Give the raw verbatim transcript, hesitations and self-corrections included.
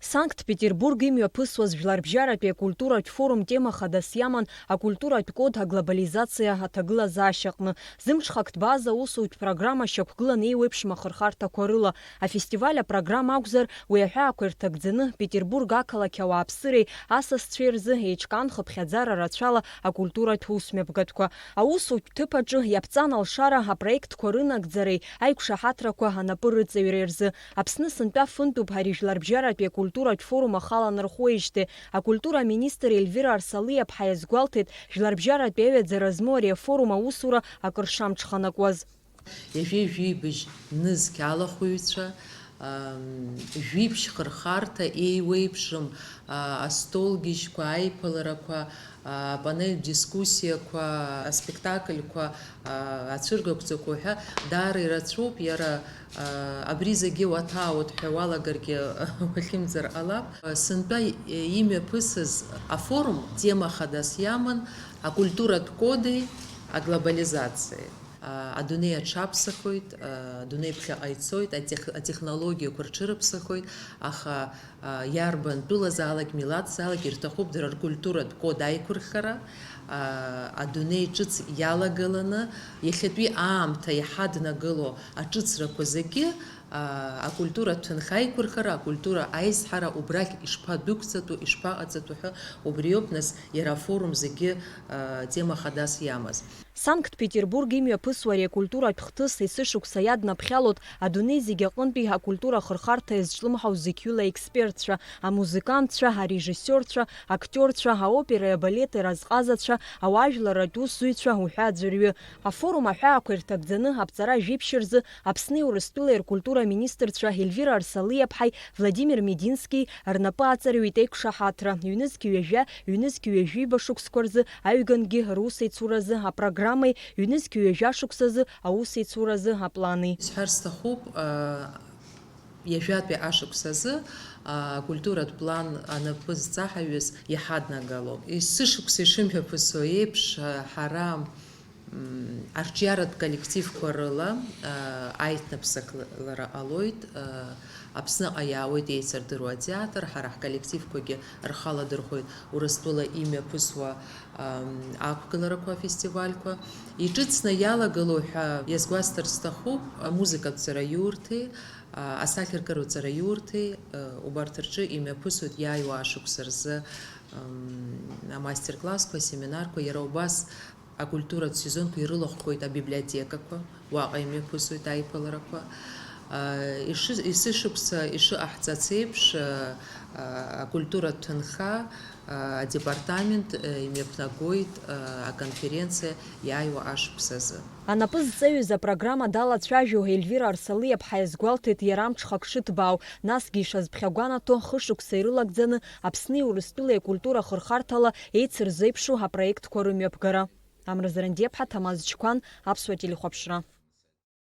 Санкт-Петербург имҩаԥысуаз жәларбжьаратәи акультуратә форум тема хадас иаман акультуратә код аглобализациа аҭагылазаашьаҟны. Зымҽхак ҭбааз аусутә программа шьақәгылан еиуеиԥшым ахырхарҭақәа рыла. Афестиваль апрограмма акәзар, уи аҳәаақәа ирҭагӡаны Петербург ақалақь ауааԥсыреи асасцәеи рзы еиҿкаан хыԥхьаӡара рацәала акультуратә усмҩаԥгатәқәа. Аусутә ҭыԥ аҿы иаԥҵан алшара апроектқәа рынагӡареи аиқәшаҳаҭрақәа анапы рыҵаҩреи рзы. Аԥсны сынтәа фынтәуп ари жәларбжьаратәи акультуратә форум ахала анырхуеижьҭеи. Акультура аминистр Ельвира Арсалиаԥҳа иазгәалҭеит, жәларбжьаратәи аҩаӡара змоу ари афорум аусура акыр шамҽханакуаз. Ҩажәи жәибжь нызқь алахәыҩцәа, ам, жәибжь хырхарҭа еиуеиԥшым, а, астолгьежьқәа, аиԥыларақәа, а, апанельтә дискуссиақәа, аспектакльқәа, а, ацәыргақәҵақәа ҳәа даара ирацәоуп, иара, а, абри зегьы уаҭаауеит ҳәа уалагаргьы уахьымӡар ҟалап. Сынтәа имҩаԥысыз афорум тема хадас иаман акультуратә коди аглобализациеи. А, адунеи аҽаԥсахоит, а, адунеи ԥхьаҟа ицоит, атех-, атехнологиақәа рҽырыԥсахоит, аха, а, иарбан тәылазаалак, милаҭзаалак ирҭахуп дара ркультуратә код аиқәырхара, а, адунеи ҿыц иалагаланы, иахьатәи аамҭа иҳаднагалоу аҿыцрақәа зегьы, а, акультуратә ҭынха аиқәырхара, акультура аизҳара убрахь ишԥадәықәҵатәу, ишԥаҟаҵатәу ҳәа убриоуп, нас, иара афорум зегьы, а, тема хадас иамаз. Санкт-Петербург имҩаԥысуа ари акультуратә хҭыс есышықәса иаднаԥхьалоит адунеи зегь аҟынтәи акультура ахырхарҭа иазҿлымҳау зықьҩыла аекспертцәа, амузыкантцәа, арежиссиорцәа, актиорцәа, аопереи абалети разҟазацәа, ауаажәларратә усзуҩцәа уҳәа аӡәырҩы. Афорум аҳәаақәа ирҭагӡаны аԥҵара жәиԥшь рзы Аԥсни Урыстәылеи ркультура аминистрцәа Ельвира Арсалиаԥҳаи Владимир Медински рнапы аҵарҩит еиқәшаҳаҭра, ҩнызқь ҩажәа, ҩнызқь ҩажәиба шықәсқәа рзы аҩгангьы русеицуразы апрограммеи ҩнызқь ҩажәа шықәсазы аусеицуразы аплани. Исҳәар сҭахуп, а, ҩажәатәи ашықәс азы, а, акультуратә план анапы зҵаҳаҩыз иҳаднагало. Есышықәса ишымҩаԥысуа еиԥш, а, ҳара, м, арҿиаратә коллективқәа рыла, а, аиҭныԥсахлара ҟалоит, а, Аԥсныҟа иаауеит еицырдыруа атеатр, ҳара ҳколлективқәагьы рхы аладырхәоит Урыстәыла имҩаԥысуа, ам, ақәгыларақәа, афестивальқәа. Иҿыцны иалагылоу ҳәа иазгәасҭар сҭахуп, амузыкатә ҵараиурҭеи, а, асахьаркыратә ҵараиурҭеи, а, убарҭ рҿы имҩаԥысуеит иааиуа ашықәса рзы, ам, амастер-классқәа, асеминарқәа, иара убас акультуратә сезонқәа ирылахәхоит абиблиотекақәа, уаҟа имҩаԥысуеит аиԥыларақәа. А, иши-, есышықәса ишыҟаҳҵац еиԥш, а, а, акультуратә ҭынха, а, адепартамент, а, имҩаԥнагоит, а, аконференциа иааиуа ашықәс азы. Анапы зҵаҩыз апрограмма далацәажәо Ельвира Арсалиаԥҳа иазгәалҭеит иара амҽхак шыҭбаау, насгьы ишазԥхьагәанаҭо хышықәса ирылагӡаны Аԥсни Урыстәылеи акультура ахырхарҭала еицырзеиԥшу апроектқәа рымҩаԥгара. Амра Зарандиаԥҳа, Ҭамаз Чқәан, Аԥсуа телехәаԥшра.